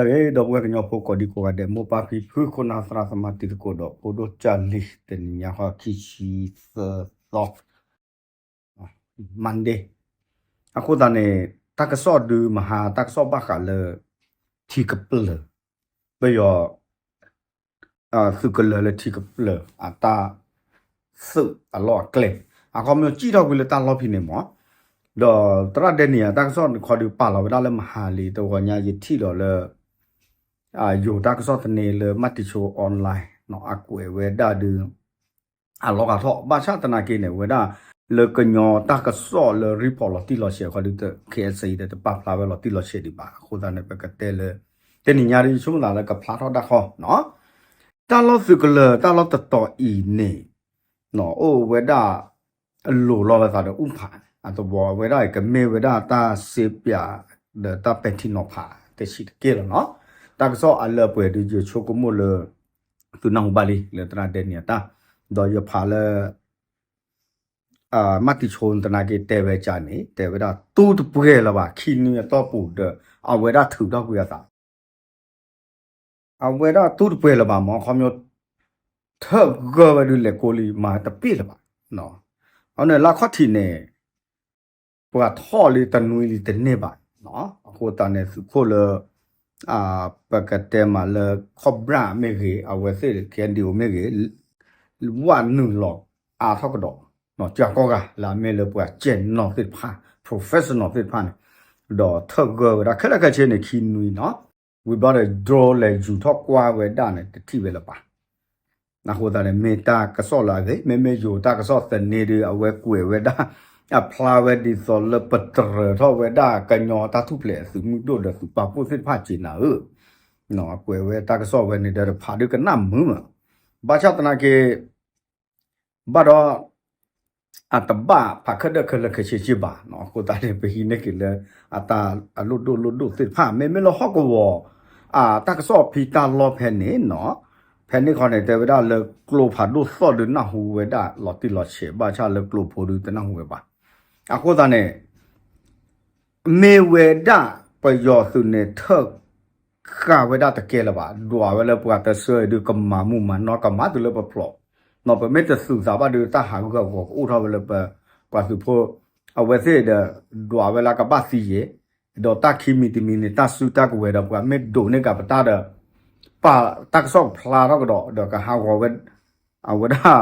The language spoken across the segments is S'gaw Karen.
ဒီပုၢ်ဝဲၢ်ကညီဖိကိးဒံကိးဂၤဒဲး မိၢ်ပၢ်ဖံဖု ခိၣ်နၢ်သရၣ်သမါတံၤသကိးဒီး ဖိဒိၣ်ကၢ်လံၤ တနံၤညါဃီ ခံဆံသၢသီ Monday အဃိသတးန့ၣ် တၢ်ကစီၣ်ဒုးမဟါ တၢ်ကစီၣ်ဘၣ်ဃးလၢ ထံကပျၢၤ ပယီၤ သုးကလၢၤလၢထံကပျၢၤအတၢ်သုးအလီၢ်အကျဲ အခီပညီစံၣ်ထီၣ်ကွံာ်လၢတၢ်လီၢ်ဖဲန့ၣ်မး ဒီးသရၣ်ဒဲနံၤ တၢ်ကစီၣ်ခီဒုးပာ်လီၤဝဲဒၣ်လၢမဟါလံ တဂီၤညါယထံၣ်ဒီးလၢ ယိၤတၢ်ကစီၣ်သန့လၢ မၢ်တံၤဆိ online နီၤ အကွဲးဝဲဒၣ်ဒုး အလီၤဂာ်ထီၣ် ဘၣ်ဆၣ်သနာ်က့န့ၣ် ဝဲဒၣ် လၢကညီတၢ်ကစီၣ်လၢ report လီၤတံၢ်လီၤဆဲးခီဒုး ခဲအံၤဒီး တပာ်ဖျါဝဲလီၤတံၢ်လီၤဆဲးဒံးဘၣ် အဃိသတးန့ၣ် ပကတဲလၢ တနံၤညါဒုး ယဆိကမိၣ်သးလၢကဖျါထီၣ်ဒၣ်ဃီနီၤ တၢ်လီၢ်သုးကလၢၤ တၢ်လီၢ်တတီၤအံၤန့ၣ် အိၣ်ဝဲဒၣ် အလိၤလီၤလၢသးဒီးအူဖး အသဝီဝဲဒၣ်အံၤ ကမ့ၢ်ဝဲဒၣ်တၢ်စ့ပၠး ဒီးတၢ်ပဲာ်ထံနီၤဖးတဆံးတက့ၢ်လီၤနီၤ တၢ်ကစီၣ်အလၢအပှဲၤဒုး ယဆိကမိၣ်လၢ သုနၢ်ဟူဘၣ်လံ လၢသရၣ်ဒဲနံၤအတၢ် ဒီးယဖးလၢ မၢ်တံၤဆိသနာ်က့တဲဝဲကန့ၣ် တဲဝဲဒၣ်တူၢ်တပှဲၤလၢၤဘၣ် ခံနွံအတီၢ်ပူၤဒီး အဝဲဒၣ်ထုးထီၣ်ကွံာ်အသး အဝဲဒၣ်တူၢ်တပှဲၤလၢၤဘၣ်မး ခီပညီ ထၢၣ်ဂၢၢ်ဝဲဒုးလဲၤကိးလံ မၤတပ့ၢ်လၢၤဘၣ် အန့ၣ်လၢခီၣ်ထံးန့ၣ် ပှၤထီၣ်လံတနွံလံတန့ၢ်ဘၣ် အဃိသတးန့ၣ် သုးခိၣ်လၢ ပကတဲမးလၢ ခီၣ်ဘြၣ်မ့ၢ်ဂ့ၤ အဝဲသ့ၣ် ခဲဒံအိမ့ၢ်ဂ့ၤ ဝးနုာ်လီၤအါထီၣ်ကဒီး ကၠၤကီၢ်ဂၤလၢအမ့ၢ်လၢပှၤကဲနီၣ်သ့ၣ်တဖၣ် professional သ့ၣ်တဖၣ်န့ၣ် ဒီးထၢၣ်ဂၢၢ်ဝဲဒၣ်ခဲလၢာ်ခဲဆ့န့ၣ် ခံနွံနီၤ ဝံၤဘျီဒီး drone လဲၤယူၤထီၣ်ကွၢ်ဝဲဒၣ်န့ၣ် တထံၣ်ဝဲလၢၤဘၣ် အဃိသတးန့ၣ် မ့ၢ်တၢ်ကစီၣ်လၢအဂ့ၤ မ့မ့ၢ်ယိၤတၢ်ကစီၣ်သန့ဒုး အဝဲကွဲးဝဲဒၣ် အဖျါဝဲဒ်သိးလၢပတြၢၤထီၣ်ဝဲဒၣ် ကညီတၢ်ထူၣ်ဖျဲးသုးမုၢ်ဒိၣ်ဒီးသုးပာ်ဖှိၣ်သ့ၣ်တဖၣ်က့ၤနၤဧၢ ကွဲးဝဲတၢ်ကစီၣ်ဝဲန့ၣ်ဒီးတဖးဒုးကနၣ်မုာ်မး ဘၣ်ဆၣ်သနာ်က့ ဘၣ်ဒီး အတဘၣ်ဖးခဲဒၢၣ်ခဲလၢာ်ခဲဆ့က့ဘၣ်နီၤ အဃိသတးန့ၣ် ပဟံးန့ၢ်က့ၤလၢ အတၢ်အလိၣ်ဒိၣ်လိၣ်ဒိၣ်သ့ၣ်တဖၣ် မ့မ့ၢ်လၢဟီၣ်ကဝီၤ တၢ်ကစီၣ်ဖံးတၢ်လီၢ်ဖဲန့ၣ်နီၤ ဖဲန့ၣ်ခီန့ၣ် တဲဝဲဒၣ်လၢကျိဖးဒိၣ်သီၣ်ဒုးနၢ်ဟူဝဲဒၣ်လီၤတံၢ်လီၤဆဲး ဘၣ်ဆၣ်လၢကျိဖိဒုးတနၢ်ဟူဝဲဘၣ် အဃိသတးန့ၣ် မ့ၢ်ဝဲဒၣ်ပယီၤသုးန့ၣ် ထၢၣ်ဃာ်ဝဲဒၣ်တကဲလၢၤဘၣ် ဒွးဝဲလၢပှၤတဆှၢအံၤဒုး ကမၤမုၢ်မၤနီၢ် ကမၤတုၤလၢပဖျိး နီၤ ပမ့ၢ်တသုးသးဘၣ်ဒုး တၢ်ဟးဂူာ်ဟးဂီၤကအိၣ်ထီၣ်ဝဲလၢပ ပှၤသုးဖိ အဝဲသ့ၣ်ဒီး ဒွးဝဲလၢကဘၣ်သံယဲၢ် ဒီးတၢ်ခံမံၤတမံၤန့ၣ် တၢ်စုတၢ်ကဝဲၤဒီး ပှၤမ့ၢ်ဒိးန့ၢ်က့ၤပတၢ်ဒီး ပာ်တၢ်ကစီၣ်ဖျါထီၣ်ကဒီး ဒီးကဟးဂီၤဝဲ အဝဲဒၣ်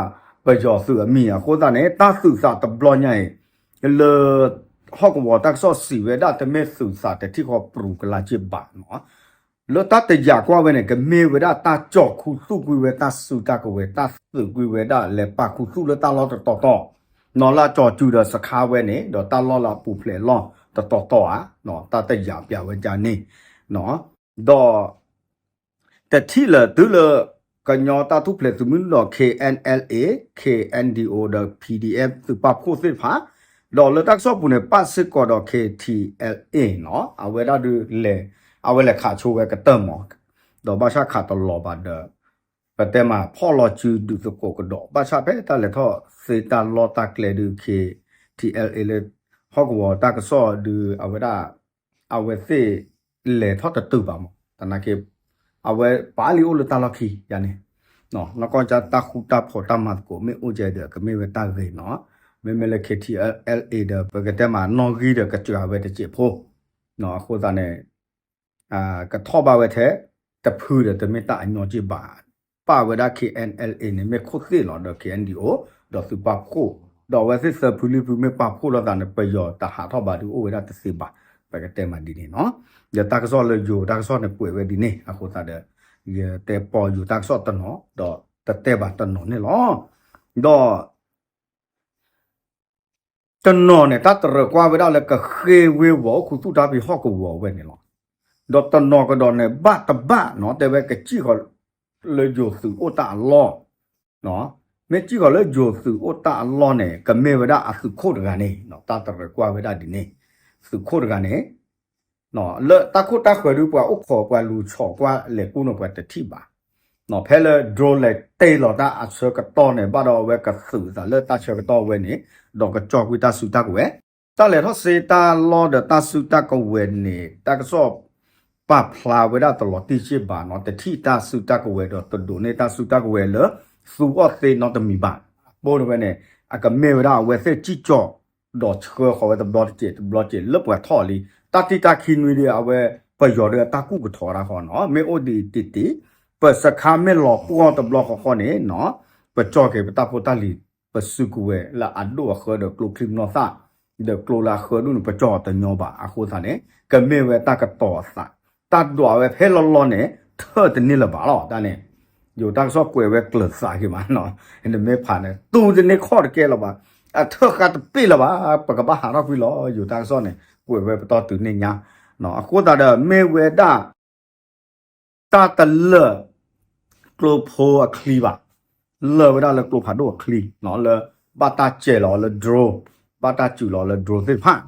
ပယီၤသုးအမံၤ အဃိသတးန့ၣ် တၢ်သုးသးတဘျီညါအံၤ လၢ ဟီၣ်ကဝီၤတၢ်ကစီၣ်စံးဝဲဒၣ် တမ့ၢ်သုးသးတထံၣ်ဃီပြူၤကလာ်က့ဘၣ်နီၤ လၢတၢ်တယာ်ကွၢ်ဝဲန့ၣ် ကမ့ၢ်ဝဲဒၣ်တၢ်ကၠီၣ်ခူသူၣ်ကွံာ်ဝဲတၢ်စုတၢ်ကဝဲၤ တၢ်သုးကွံာ်ဝဲဒၣ်လဲၤပာ်ခူသူၣ်လၢတၢ်လီၢ်တတီၤတီၤ နီၤလၢအကၠီၤစူၤဒီးစခါဝဲန့ၣ် ဒီးတၢ်လီၢ်လၢအပူၤဖျဲးလီၢ်တတီၤတီၤဧါ တၢ်တယာ်ပျးဝဲကန့ၣ် ဒီး တထံၣ်လၢၤတုၤလၢ ကညီတၢ်ထူၣ်ဖျဲးသုးမုၢ်ဒိၣ် K N L A, K N D O ဒီး P D F သုးပာ်ဖှိၣ်သ့ၣ်တဖၣ် ဒီးလၢတၢ်ကစီၣ်ပူၤန့ၣ် ပၣ်စ့ၢ်ကီးဒီး K T L A နီၤ အဝဲဒၣ်ဒုးလဲၤ အဝဲလဲၤခးဆိဝဲကတၢၢ်မး ဒီးဘၣ်ဆၣ်ခးတလီၤဘၣ်ဒီး ပတဲမးဖီၣ်လီၤစုဒုးသကိးကဒီး ဘၣ်ဆၣ်ဖဲတၢ်လဲၤထီၣ်သ့တၢ်လီၢ်တၢ်ကျဲဒုး K T L A လၢ ဟီၣ်ကဝီၤတၢ်ကစီၣ်ဒုး အဝဲဒၣ် အဝဲသ့ၣ်လဲၤထီၣ်တတုၤဘၣ်မး သနာ်က့ အဝဲပာ်လံအိၣ်လၢတၢ်လီၢ်ခံယါန့ၣ် နီၢ်ကီၢ်ကၠၢ်တၢ်ဃူတၢ်ဖိးတၢ်မၤသကိးမ့ၢ်အိၣ်ကဲဒီး ကမ့ၢ်ဝဲတၢ်ဂ့ၤနီၤ မ့မ့ၢ်လၢ K T L A ဒီး ပကတဲမးနီၣ်ဂံၢ်ဒီးကစှၤဝဲတစဲးဖိ အဃိသတးန့ၣ် ကထီၣ်ဘၣ်ဝဲထဲ တဖုဒီးတမ့ၢ်တၢ်အညီက့ဘၣ် ပာ်ဝဲဒၣ် K N L A န့ၣ် မ့ၢ်ခိၣ်သ့ၣ်လီၤဒီး K N D O ဒီးသုးပာ်ဖှိၣ် ဒီးအဝဲသ့ၣ်သၢဖုလွံၢ်ဖုမ့ၢ်ပာ်ဖှိၣ်လိာ်သးန့ၣ် ပယီၤတဟးထီၣ်ဘၣ်ဒုးအိၣ်ဝဲဒၣ်တသ့ဘၣ် ပကတဲမးဒ်န့ၣ်နီၤ ဒီးတၢ်ကစီၣ်လၢယိၤတၢ်ကစီၣ်န့ၣ်ကွဲးဝဲဒ်န့ၣ် အဃိသတးဒီး ယတဲပီယိၤတၢ်ကစီၣ်တနီၤ ဒီးတတဲဘၣ်တနီၤန့ၣ်လီၤ ဒီး တနီၤန့ၣ် တၢ်တရၢၢ်ကွၢ်ဝဲဒၣ်လၢကဃ့ဝ့ၤဝီၤအိၣ်ခူသူၣ်တၢ်ဖံးဟီၣ်ကဝီၤဝဲန့ၣ်လီၤ. ဒီးတနီၤကဒီးန့ၣ် ဘၣ်တဘၣ်နီၤ တဲဝဲကစံၣ်ဃီၤလၢယိၤသုးအိၣ်တၢ်အလီၢ်, မ့ၢ်စံၣ်ဃီၤလၢယိၤသုးအိၣ်တၢ်အလီၢ်န့ၣ် ကမ့ၢ်ဝဲဒၣ်အသုးခိၣ်တဂၤန့ၣ် တၢ်တရၢၢ်ကွၢ်ဝဲဒၣ်ဒ်န့ၣ်, သုးခိၣ်တဂၤန့ၣ် လၢတၢ်ခိၣ်တၢ်ဃၢၤဒုး ပှၤအိၣ်ခိးပှၤလူၤဆီၣ်ကွၢ်လဲၤကူၣ်န့ၣ် ပှၤတထံၣ်ဘၣ်. ဖဲလၢ drone လဲၤတ့ၢ်လီၤတၢ်အဆၢကတီၢ်န့ၣ် ဘၣ်ဒီးအဝဲကသုးသးလၢတၢ်ဆၢကတီၢ်ဝဲန့ၣ် ဒီးကကၠီကွံာ်တၢ်စုတၢ်ကဝဲၤ, တၢ်လဲၤထီၣ်စ့တၢ်လီၢ်ဒီးတၢ်စုတၢ်ကဝဲၤန့ၣ် တၢ်ကစီၣ် ပာ်ဖျါဝဲဒၣ်တလီၤတံၢ်စ့ၢ်ဘၣ်နီၤ, တထံၣ်တၢ်စုတၢ်ကဝဲၤဒီးတဒိးန့ၢ်တၢ်စုတၢ်ကဝဲၤလၢ သူအီၣ်သ့နီတမံၤဘၣ်. အဃိန့ၣ်ဝဲန့ၣ် အကမ့ၢ်ဝဲဒၣ်အဝဲသ့ၣ်စံၣ်ကၠီၣ် ဒီးဆှၢဃီၤဝဲတဘျီတစဲးတဘျီတစဲးလၢပှၤထီၣ်လံ, တၢ်တံၢ်တၢ်ခံနွံဒီး အဝဲပယီၤဒီးအတၢ်ကူၣ်ကထီၣ်ဝဲဒၣ်ဃီနီၤ, မ့ၢ်အိၣ်ဒ်အံၤတ့ၢ်တ့ၢ်, ပစခါမ့ၢ်လီၤပှီၢ်တဘျီဃီဃီန့ၣ်နီၤ, ပကၠီၣ်က့ၤပတၢ်ဖိတၢ်လံၤ ပစုကဝဲၤလၢအဒိၣ်အဃၢဒီးကျိချံမျိာ်သၣ် ဒီးကျိလၢအဃၢဒိၣ်န့ၣ် ပကၠီၣ်အီၤတညီဘၣ်. အဃိသတးန့ၣ် ကမ့ၢ်ဝဲတၢ်ကတီၤအသး, တၢ်ဒွးဝဲဖဲလီၤလီၤန့ၣ် ထၢၣ်တန့ၢ်လၢၤဘၣ်လီၤ. တၢ်န့ၣ် ယိၤတၢ်ကစီၣ်ကွဲးဝဲကျၢၤသးက့ၤမးနီၤ, နမ့ၢ်ဖးန့ၣ် တူၢ်တန့ၢ်ခီၣ်တကဲလၢၤဘၣ်, အထၢၣ်ဃာ်တပ့ၢ်လၢၤဘၣ်, ပကဘၣ်ဟးထီၣ်ကွံာ်လီၤ. ယိၤတၢ်ကစီၣ်န့ၣ် ကွဲးဝဲပတီၢ်တုၤန့ၣ်ညါ, အဃိသတးဒီး မ့ၢ်ဝဲဒၣ် တၢ်တလၢာ် ကျိဖိအချံဘၣ်, လၢာ်ဝဲဒၣ်လၢကျိဖးဒိၣ်အချံ, လၢဘၣ်တၢ်စဲးလီၤလၢ drone, ဘၣ်တၢ်စူးလီၤလၢ drone သ့ၣ်တဖၣ်,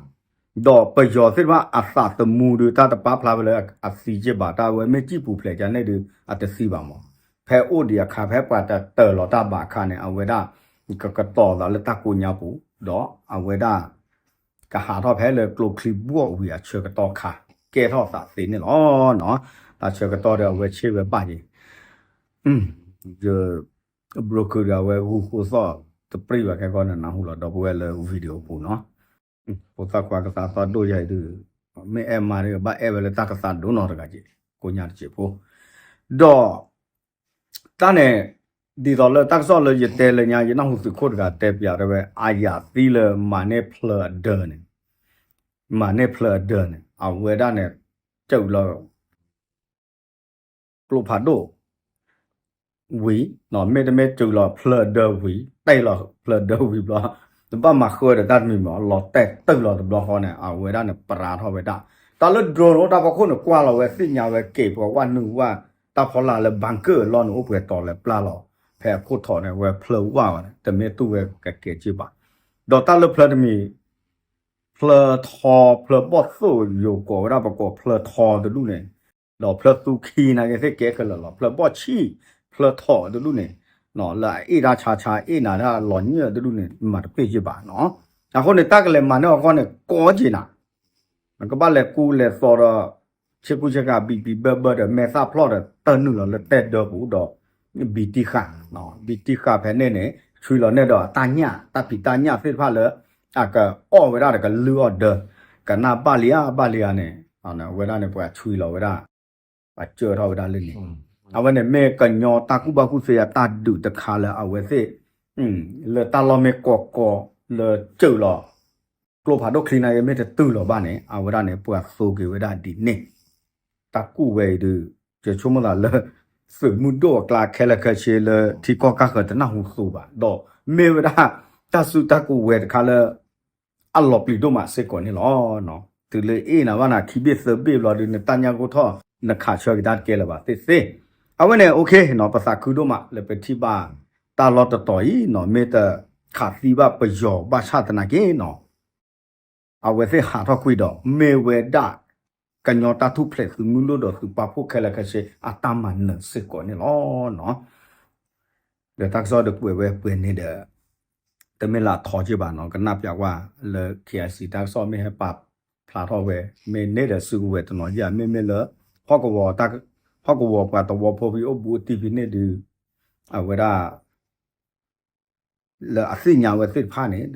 ဒီးပယီၤသ့ၣ်တဖၣ်အသးသမူဒီး တၢ်တပာ်ဖျါဝဲလၢအသံစ့ၢ်ဘၣ်, တၢ်ဝဲမ့ၢ်စံၣ်ပူၤဖျဲးကန့ၣ်ဒီး အတသံဘၣ်မး, ဖဲအိၣ်ဒံးအခါ ဖဲပှၤတတၢၢ်လီၤတၢ်ဘၣ်အခါန့ၣ် အဝဲဒၣ် ကကတီၤသးလၢတၢ်ကိးညါပူၤ, ဒီးအဝဲဒၣ် ကဟးထီၣ်ဖဲလၢကျိချံဘှီၣ်ဝံၤအဆၢကတီၢ်ခါ, ကဲထီၣ်သးသ့န့ၣ်လီၤ. တၢ်ဆၢကတီၢ်ဒီးအဝဲဆ့ၣ်ဝဲဘၣ်က့ၤ, ယ broker ဒီးအဝဲဂုၢ်ဃိသီၣ်တပြံၢ်ဘၣ်ခဲကီၢ်န့ၣ် နၢ်ဟူလီၤဒီပုၢ်ဝဲၢ်လၢ video ပူၤနီၤ, ဖိသၣ်ခွါကသးသီၣ်ဒိၣ်ယၤအံၤဒုး, မ့ၢ်အဲၣ်မါဒီး ဘၣ်အဲၣ်ဝဲလၢတၢ်ကသးဒိၣ်နီတဂၤက့ၤ, ကိးညါတစဲးဖိ, ဒီး တၢ်န့ၣ် ဒ်သိးလၢတၢ်ကစီၣ်လၢယတဲလၢညါ ယနၢ်ဟူသုးခိၣ်တဂၤတဲပျးတဲဝဲ အယၤသံလၢမၤန့ၢ်ဖျၢၣ်အဒၢန့ၣ်, မၤန့ၢ်ဖျၢၣ်အဒၢန့ၣ် အဝဲဒၣ်န့ၣ် စူးလီၤ ကျိဖးဒိၣ် ဝံၤ, မ့တမ့ၢ်စူးလီၤဖျၢၣ်အဒၢဝံၤ တဲလီၤဖျၢၣ်အဒၢဝံၤဘျီ, တဘၣ်မၤဃၢဒီးတၢ်တမံၤမး လီၤတဲာ်တုာ်လီၤတဘျီဃီန့ၣ် အဝဲဒၣ်န့ၣ် ပရၤထီၣ်ဝဲဒၣ်, တၢ်လၢ drone တၢ်ဖီခိၣ်န့ၣ် ကွၢ်လီၤဝဲသ့ၣ်ညါဝဲက့ၤ ပှၤဝၣ်နုာ်ဝၣ် တၢ်ဖီလာ်လၢ bunker အလီၢ်န့ၣ် အိၣ်ပှဲၤတီၤလဲၤပျၢ်လီၤ, ဖဲအခိၣ်ထီးန့ၣ် ဝဲဖျၢၣ်ဝၣ်ဝဲ တမ့ၢ်တူၢ်ဝဲကကဲးက့ဘၣ်, ဒီးတၢ်လၢဖျၢၣ်တမံၤ ဖျၢၣ်ထီ ဖျၢၣ်ဘီၣ်သိၣ်ယိၤကိးဝဲဒၣ် ပကိးဖျၢၣ်ထီတဒူၣ်န့ၣ်, ဒီးဖျၢၣ်သူခံနာ်က့သ့ၣ်ကဲခဲလၢာ်လီၤ, ဖျၢၣ်ဘီၣ်ဆံၣ် ဖျၢၣ်ထီတဒူၣ်န့ၣ်, လၢအအ့ၣ်တၢ်ဆါဆါ အ့ၣ်နၤတၢ်လီၤညၢၣ်တဒူၣ်န့ၣ် မၤတပ့ၢ်က့ဘၣ်နီၤ, အဃိန့ၣ် တၢ်ကလဲၤမၤန့ၢ်အီၤဃီန့ၣ် ကီက့နၤ နကဘၣ်လဲၤကူလဲၤသိးဒီး ဆ့ကူဆ့ကၤ ဘံၣ်ဘံၣ်ဘၢဘၢဒီး မဲာ်သၣ်ဖျီၣ်ဒီး တၢ်နုာ်လီၤလၢတဲဒၢပူၤဒီး ဘံတံၢ်ဃာ်, ဘံတံၢ်ဃာ်ဖဲန့ၣ်န့ၣ် ဆွံလီၤန့ၢ်ဒီးတၢ်ညၣ် တၢ်ဖံးတၢ်ညၣ်သ့ၣ်တဖၣ်လၢ အကအီၣ်ဝဲဒၣ်ဒီးကလုၢ်အီၣ်ဒၢ, ကနၣ်ဘၣ်လံဧါဘၣ်လံဧါန့ၣ်, အဝဲဒၣ်န့ၣ် ပှၤဆွံလီၤဝဲဒၣ် ပှၤကၢထီၣ်ဝဲဒၣ်လၢန့ၣ်, အဝဲန့ၣ်မ့ၢ်ကညီတၢ်ကူၣ်ဘၣ်ကူၣ်သ့အတၢ်ဒုးတခါလၢအဝဲသ့ၣ် လၢတၢ်လီၢ်မ့ၢ်ကီကီလၢစၢးလီၤ ကျိဖးဒိၣ်ချံနာ်က့မ့ၢ်တတုၤလီၤဘၣ်န့ၣ် အဝဲဒၣ်န့ၣ် ပှၤသိက့ၤဝဲဒၣ်ဒ်န့ၣ်, တၢ်ကူၣ်ဝဲအံၤဒုး ယဆိကမိၣ်သးလၢ သုးမုၢ်ဒိၣ်အကျါခဲလၢာ်ခဲဆ့လၢထံကီၢ်ကၢ်ဃၢၤတနၢ်ဟူသိးဘၣ်, ဒီးမ့ၢ်ဝဲဒၣ် တၢ်စုတၢ်ကဝဲၤတခါလၢ အလီၤပျံၤဒိၣ်မးစ့ၢ်ကီးန့ၣ်လီၤ. တုၤလၢအ့ၣ်နၤဘၣ်နၤခံဘ့ၣ်သၢဘ့ၣ်ဘျီဒုး နတၢ်ညၣ်ဂိၢ်ထီၣ် နခးဆၢက့ၤတၢ်တကဲလၢၤဘၣ်သ့ၣ်သ့ၣ်, အဝဲန့ၣ် okay နီၤ ပသးခုဒိၣ်မးလၢပထံၣ်ဘၣ် တၢ်လီၢ်တတီၤအံၤနီၤ မ့ၢ်တခးသံဘၣ်ပယီၤဘၣ်ဆၣ်သနာ်က့နီၤ အဝဲသ့ၣ်ဟးထီၣ်ကွံာ်ဒီး မ့ၢ်ဝဲဒၣ် ကညီတၢ်ထူၣ်ဖျဲးသုးမုၢ်ဒိၣ်ဒီးသုးပာ်ဖှိၣ်ခဲလၢာ်ခဲဆ့အတၢ်မၤနၢၤစ့ၢ်ကီးန့ၣ်လီၤ. ဒီးတၢ်ကစီၣ်ဒီးကွဲးဝဲပှဲၤန့ၣ်ဒီး တမ့ၢ်လၢအထီက့ဘၣ်နီၤ ကနၣ်ပျးကွၢ်လၢ KIC တၢ်ကစီၣ်မ့ၢ်ဟဲပာ်ဖျါထီၣ်ဝဲ မ့ၢ်န့ၢ်ဒီးစုကဝဲၤတနီၤယၤ မ့မ့ၢ်လၢ ဟီၣ်ကဝီၤ ဟီၣ်ကဝီၤပှၤသဝီဖိဖဲအိၣ်ဘူးအိၣ်တံၢ်ဖဲန့ၣ်ဒုး အဝဲဒၣ် လၢအသ့ၣ်ညါဝဲသ့ၣ်တဖၣ်န့ၣ်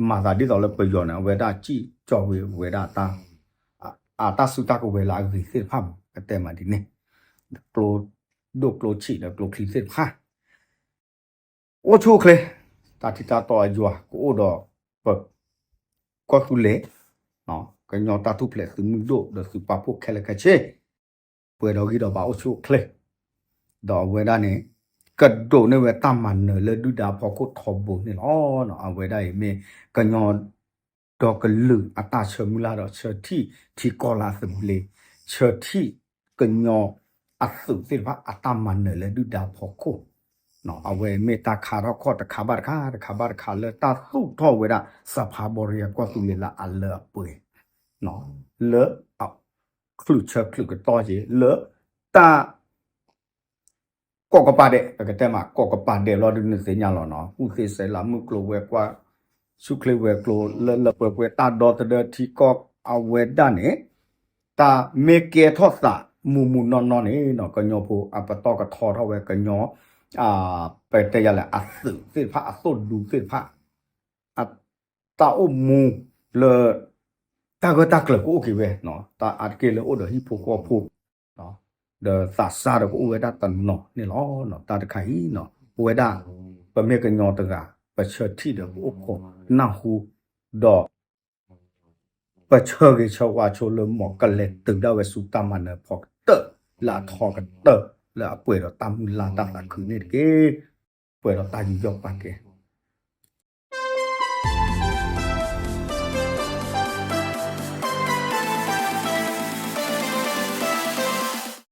မၤသးဒ်သိးလၢပယီၤန့ၣ် အဝဲဒၣ်စံၣ်ကၠီဝဲဝဲဒၣ် အတၢ်စုတၢ်ကဝဲၤလၢအဂ့ၤသ့ၣ်တဖၣ်မး ကတဲမးဒ်န့ၣ် ကျိဒိၣ်ကျိဆံးဒီးကျိချံသ့ၣ်တဖၣ် အိၣ်ဆူၣ်အိၣ်ချ့ တၢ်ထံတၢ်တီအယွၤကအိၣ်ဒီးပ ကီၢ်သူလ့ၤ ကညီတၢ်ထူၣ်ဖျဲးသုးမုၢ်ဒိၣ်ဒီးသုးပာ်ဖှိၣ်ခဲလၢာ်ခဲဆ့ ပှဲၤဒီးဂံၢ်ဒီးဘါအိၣ်ဆူၣ်အိၣ်ချ့ ဒီးအဝဲဒၣ်န့ၣ် ကဒိးန့ၢ်ဝဲတၢ်မၤနၢၤလၢဒုၣ်ဒါဖီခိၣ်ထီဘိန့ၣ်လီၤ. အဝဲဒၣ်အံၤမ့ၢ်ကညီဒီကလုာ်အတၢ်ဆၢမုၢ်လၢ်ဒီးဆၢထံၣ်ထံကီၢ်လၢအသဘျ့ ဆၢထံၣ်ကညီအသုးသ့ၣ်တဖၣ်အတၢ်မၤနၢၤလၢဒုၣ်ဒါဖီခိၣ် အဝဲမ့ၢ်တၢ်ခါထီၣ်ခီၣ်တခါဘၣ်တခါ တခါဘၣ်တခါလၢတၢ်သူၣ်ထီၣ်ဝဲဒၣ် စဖါဘီရံယါကီၢ်သူလ့ၤလၢအလၢအပှဲၤ လၢအ ချုးဆၢချုးကတီၢ်က့ၤ လၢတၢ် ကိးကပၤဒဲး ပကတဲမး ကိးကပၤဒဲးဘျီဒုးနသ့ၣ်ညါလီၤနီၤ ကူၣ်သ့စဲးလးမုၢ်ကျိၤဝဲၤကွာ် ဆူၣ်ချ့ဝဲၤကျိၤ လၢလၢပှဲၤပှဲၤတၢ်ဒီသဒၢထံကီၢ်အဝဲဒၣ်န့ၣ် တၢ်မ့ၢ်ကဲထီၣ်သးမုာ်မုာ်နီၢ်နီၢ်န့ၣ် ကညီဖိအပတီၢ်ကထီထီၣ်ဝဲကညီ ပတဲယၤလဲၣ် အသုးသ့ၣ်တဖၣ် အသိၣ်ဒူသ့ၣ်တဖၣ် အတၢ်အိၣ်မူလၢ တၢ်ဂၢၢ်တၢ်ကျၢၤကအိၣ်က့ၤဝဲ, တၢ်အါတက့ၢ်လၢအိၣ်ဒီးဟံၣ်ဖိဃီဖိ ဒီးသးစၢ်ဒီးကအိၣ်ဝဲဒၣ်တနီၤန့ၣ်လီၤ. တၢ်တခါအံၤ ပဝဲဒၣ် ပမ့ၢ်ကညီတဂၤ ပဆၢထံၣ်ဒီးပအိၣ်ခိးနၢ်ဟူ ဒီး ပဆၢဂ့ၤဆၢဝါဆိလၢ မ်ကလဲၤတုၤဒၣ်ဝဲဆူတၢ်မၤနၢၤဖီကတၢၢ် လၢအထီကတၢၢ် လၢအပှဲၤဒီးတၢ်မုၢ်လၢ်တၢ်သးခုန့ၣ်တက့ၢ်. ပှဲၤဒီးတၢ်ယူးယီၣ်ပာ်ကဲ